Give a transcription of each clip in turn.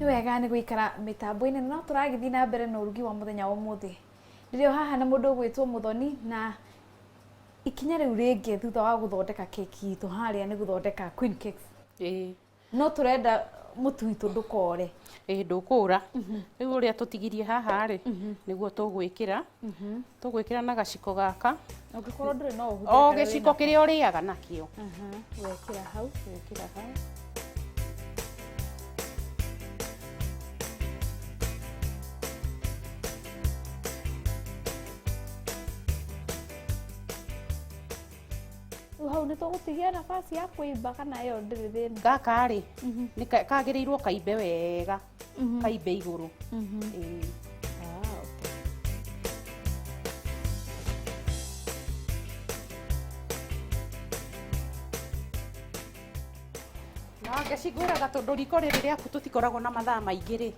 Nĩ wega nĩ gũikara mĩtambo-inĩ no tũragĩthiĩ na mbere na ũrugi wa mũthenya wa ũmũthĩ. Ndĩrĩ o haha na mũndũ ũgwĩtwo Mũthoni na ikinya rĩu rĩngĩ thutha wa gũthondeka keki itũ harĩa nĩ gũthondeka queen cakes. Ĩĩ. No tũrenda mũtu witũ ndũkore. Ĩĩ ndũkũra. Rĩu ũrĩa tũtigirie haha rĩ, nĩguo tũgwĩkĩra. Tũgwĩkĩra na gaciko gaka. Ũngĩkorwo ndũrĩ no ũhũthĩre O karĩa gĩciko wĩnako. kĩrĩa ũrĩaga nakĩo. Wekĩra hau. Wekĩra hau. Rĩu hau nĩ tũgũtigia nafasi ya kũimba kana ĩyo ndĩrĩ thĩna? Gaka rĩ, nĩ kagĩrĩirwo kaimbe wega, kaimbe igũrũ. Ĩĩ. Ah, okay. Na ngĩcingwĩraga tondũ riko rĩrĩ rĩaku tũtikoragwo na mathaa maingĩ rĩ,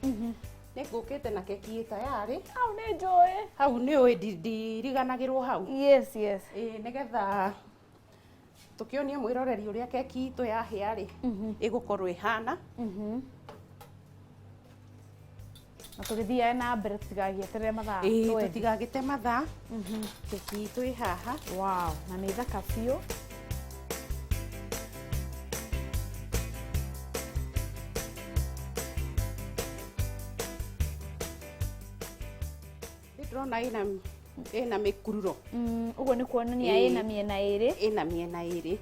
nĩ ngũkĩte na keki ĩ tayarĩ. Hau nĩ njũĩ. Hau nĩ ũĩ ndiriganagĩrwo hau. Yes, yes. Ĩĩ, nĩgetha tũkĩonie mwĩroreri ũrĩa keki itũ yahĩa rĩ, ĩgũkorwo ĩhana. Na tũgĩthiae na mbere tũtigagĩeterere mathaa. Ĩĩ, twende. tũtigagĩte mathaa. Keki itũ ĩ haha. Wow, na nĩ thaka biũ. Nĩ ndĩrona ĩna mĩkururo. Ũguo nĩ kuonania Ĩĩ. ĩna mĩena ĩrĩ. Ĩna mĩena ĩrĩ.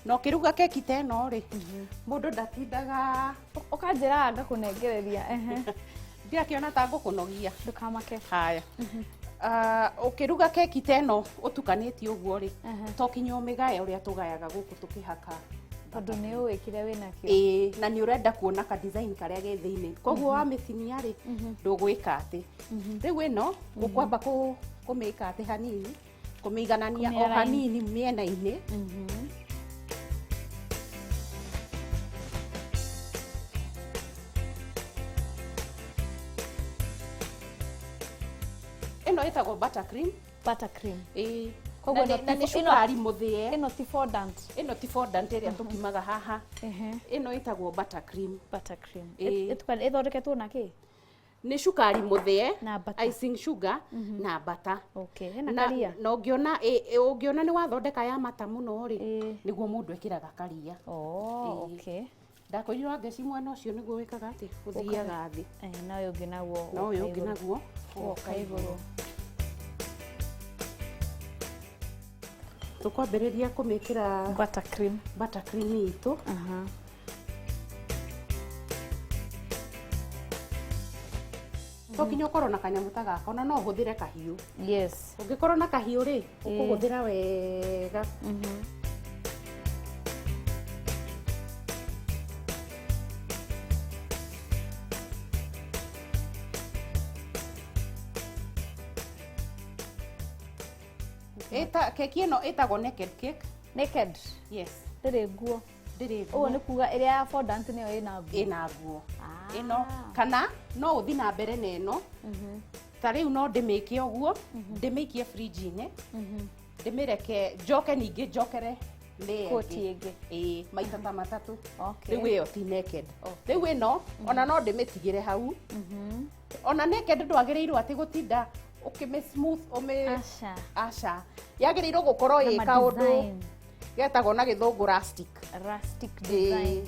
Na ũkĩruga keki ta ĩno rĩ, mũndũ ndatindaga. Ũkanjĩraga ngakũnengereria. Ehe. Ndirakĩona ta ngũkũnogia. Ndũkamake. Haya. Ũkĩruga keki ta ĩno ũtukanĩtie ũguo rĩ, to kinya ũmĩgae ũrĩa tũgayaga gũkũ tũkĩhaka. Tondũ nĩ ũĩ kĩrĩa wĩnakĩo. Ĩĩ, na nĩ ũrenda kuona ka design karĩa ge thĩinĩ. Koguo wamĩtinia rĩ, ndũgwĩka atĩ. Rĩu ĩno ũkwamba kũmĩka atĩ hanini, kũmĩiganania o Kũmĩalign. hanini mĩena-inĩ. Ĩno ĩtagwo buttercream. Buttercream. Ĩĩ. Koguo Na ĩno na nĩ ti- cukari mũthĩe. Ĩno ti fondant. Ĩno ti fondant ĩrĩa tũkimaga haha. Ĩno ĩtagwo buttercream. Buttercream. Ĩĩ. Ĩthondeketwo na kĩ? Nĩ cukari mũthĩe, Na butter. icing sugar na butter. Okay, hena karia. Na ũngĩona ũngĩona nĩ wathondeka ya mata mũno rĩ, Ĩĩ. nĩguo mũndũ ekĩraga karia. Oh, Ĩĩ. okay. Ndakwĩrire Wangeci mwena ũcio nĩguo wĩkaga atĩ ũthiaga thĩ. Na ũyũ ũngĩ naguo Na ũyũ ũka ũngĩ igũrũ. naguo Ũgoka igũrũ. Tũkwambĩrĩria kũmĩkĩra buttercream. Buttercream itũ. To nginya ũkorwo na kanyamũ ta gaka, ona no ũhũthĩre kahiũ. Yes. Ũngĩkorwo na kahiũ rĩ, ũkũhũthĩra wega. Ĩta, keki ĩno ĩtagwo naked cake. Naked? Yes. Ndĩrĩ nguo. Ndĩrĩ Ũguo nguo. nĩ kuga ĩrĩa ya fondant nĩyo ĩna nguo. Ĩna nguo. Ĩno, kana no ũthi na mbere na ĩno. Ta rĩu no ndĩmĩke ũguo, ndĩmĩikie fridge-inĩ, ndĩmĩreke njoke ningĩ njokere layer Koti ĩngĩ. ĩngĩ. Ĩĩ, maita ta matatũ. Okay. Rĩu ĩyo ti naked. Rĩu ĩno, ona no ndĩmĩtigĩre hau. Ona naked ndwagĩrĩirwo atĩ gũtinda ũkĩmĩ smooth, ũmĩ Aca. Aca. Yagĩrĩirwo gũkorwo Na ĩ ma kaũndũ design. getagwo na gĩthũngũ rustic. Rustic design. Ĩĩ.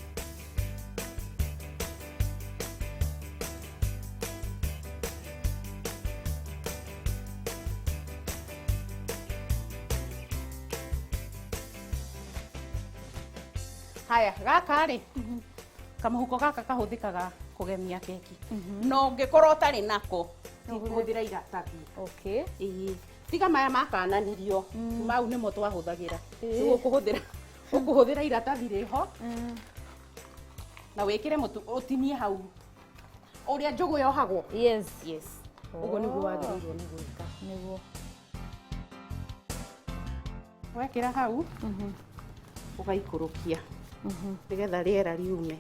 Haya, gaka rĩ, kamũhuko gaka kahũthĩkaga kũgemia keki. Na ũngĩkorwo ũtarĩ nako, hũthĩra iratathi. Okay. Ĩĩ. Tiga maya makananirio, mau nĩmo twahũthagĩra. Ĩĩ. Rĩu ũkũhũthĩra iratathi rĩho, na wĩkĩre mũtu, ũtinie hau. Ũrĩa njũgũ yohagwo. Yes. Yes. Ũguo nĩguo wagĩrĩirwo nĩ gwĩka. Nĩguo. Wekĩra hau, ũgaikũrũkia. Nĩgetha rĩera riume.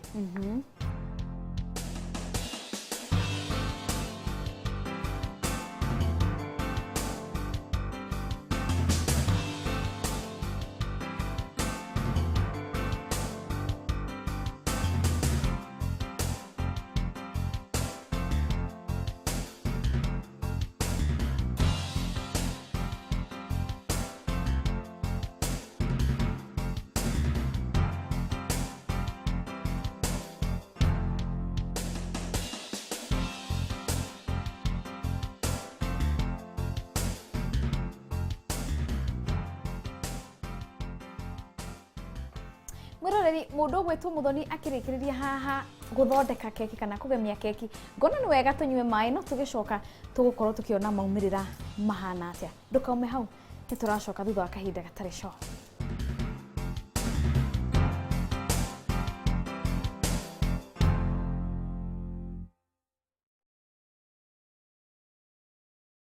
Mwĩroreri, mũndũ ũgwĩtwo Mũthoni akĩrĩkĩrĩria haha gũthondeka keki kana kũgemia keki, ngona nĩ wega tũnyue maĩ, no tũgĩcoka tũgũkorwo tũkĩona maumĩrĩra mahana atĩa. Ndũkaume hau, nĩ tũracoka thutha wa kahinda gatarĩ co.